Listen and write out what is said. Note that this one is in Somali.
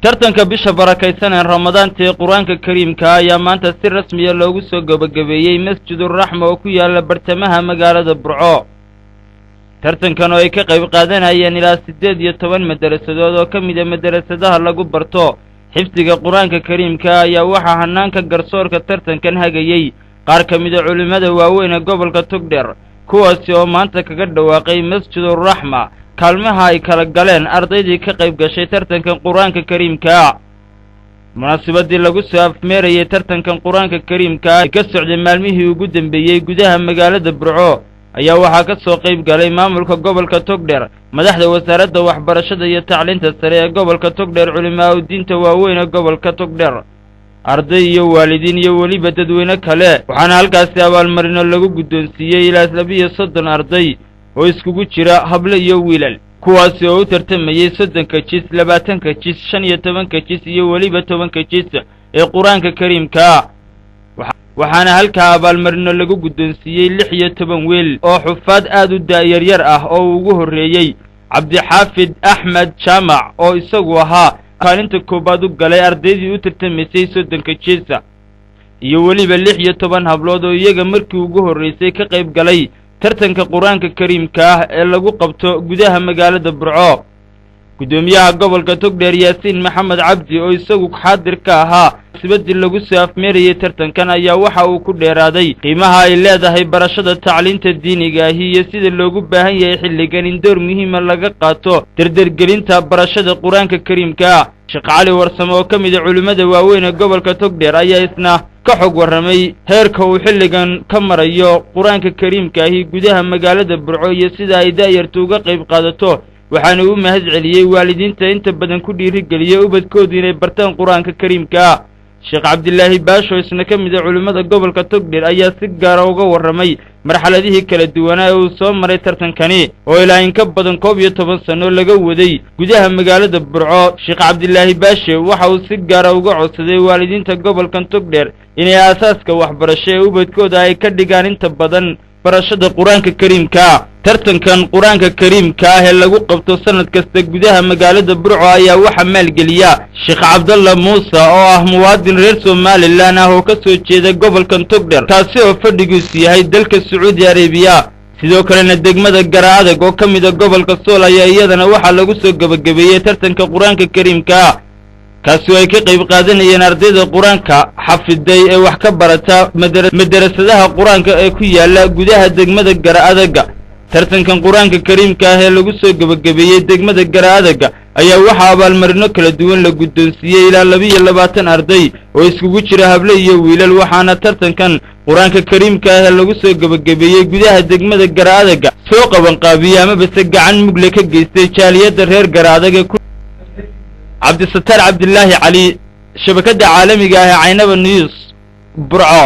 Tartanka bisha barakaysan ee Ramadaanta ee Qur-aanka Kariimka ayaa maanta si rasmiya loogu soo gabagabeeyey Masjiduraxma oo ku yaala bartamaha magaalada Burco. Tartankan oo ay ka qayb qaadanayeen ilaa 18 madarasadood oo ka mida madarasadaha lagu barto xifdiga Qur-aanka Kariimka ayaa waxaa hanaanka garsoorka tartankan hagayey qaar ka mida culimmada waaweyn ee gobolka Togdheer, kuwaasi oo maanta kaga dhawaaqay Masjiduraxma kaalmaha ay kala galeen ardaydii ka qayb gashay tartankan Qur-aanka Kariimka. Munaasabadii lagu soo afmeerayay tartankan Qur-aanka Kariimka ee ka socday maalmihii ugu dambeeyey gudaha magaalada Burco ayaa waxaa ka soo qayb galay maamulka gobolka Togdheer, madaxda wasaaradda waxbarashada iyo tacliinta sare ee gobolka Togdheer, culimaa udiinta waaweyn ee gobolka Togdheer, arday iyo waalidiin iyo weliba dadweyne kale. Waxaana halkaasi abaalmarino lagu guddoonsiiyey ilaa 32 arday oo iskugu jira hable iyo wiilal, kuwaasi oo u tartamayey 30-ka jis, 20-ka jis, 15-ka jis iyo weliba 10-ka jis ee Qur-aanka Kariimka. Waxaana halkaa abaalmarino lagu guddoonsiiyey 16 wiil oo xufaad aad u da'yaryar ah oo uu ugu horreeyey Cabdixaafid Axmed Jaamac oo isagu ahaa kaalinta koowaad u galay ardaydii u tartamaysay 30-ka jisa, iyo weliba 16 hablood oo iyaga markii ugu horreysay ka qayb galay tartanka Qur-aanka Kariimka ah ee lagu qabto gudaha magaalada Burco. Guddoomiyaha gobolka Togdheer Yaasiin Maxamed Cabdi oo isagu xaadir ka ahaa sibadii lagu soo afmeerayay tartankan ayaa waxa uu ku dheeraaday qiimaha ay leedahay barashada tacliinta diiniga ahi iyo sida loogu baahan yahay xilligan in door muhiima laga qaato dardergelinta barashada Qur-aanka Kariimka. Sheekh Cali Warsame oo ka mid a culimmada waaweyn ee gobolka Togdheer ayaa isna ka xog warramay heerka uu xilligan ka marayo Qur-aanka Kariimka ahi gudaha magaalada Burco iyo sida ay da'yartu uga qayb qaadato, waxaana uu mahad celiyey waalidiinta inta badan ku dhiirigeliyey ubadkoodu inay bartaan Qur-aanka Kariimka. Sheekh Cabdilaahi Baasho isna ka mid a culimmada gobolka Togdheer ayaa si gaara uga warramay marxaladihii kala duwanaa ee uu soo maray tartankani oo ilaa in ka badan 11 sano laga waday gudaha magaalada Burco. Sheekh Cabdilaahi Baashe waxa uu si gaara uga codsaday waalidiinta gobolkan Togdheer inay aasaaska waxbarasho ee ubadkooda ay ka dhigaan inta badan barashada Qur-aanka Kariimka. Tartankan Qur-aanka Kariimka ah ee lagu qabto sanad kasta gudaha magaalada Burco ayaa waxaa maalgeliya Sheekh Cabdalla Muuse oo ah muwaadin reer Somalilan ah oo ka soo jeeda gobolkan Togdheer, kaasi oo fadhigiisu yahay dalka Sacuudi Arabiya. Sidoo kalena degmada Gara Adag oo ka mid a gobolka Sool ayaa iyadana waxaa lagu soo gebagabeeyey tartanka Qur-aanka Kariimka, kaasi oo ay ka qayb qaadanayeen ardayda Qur-aanka xafiday ee wax ka barata madarasadaha Qur-aanka ee ku yaala gudaha degmada Gara Adaga. Tartankan Qur-aanka Kariimka ah ee lagu soo gebagabeeyey degmada Gara Adaga ayaa waxaa abaalmarino kala duwan la guddoonsiiyey ilaa 22 arday oo iskugu jira hable iyo wiilal, waxaana tartankan Qur-aanka Kariimka ah ee lagu soo gebagabeeyey gudaha degmada Gara Adaga soo qabanqaabiyey amabase gacan mugle ka geystay jaaliyadda reer Gara Adag ee Cabdisataar Cabdilaahi Cali, shabakadda caalamiga ah ee Caynaba News, Burco.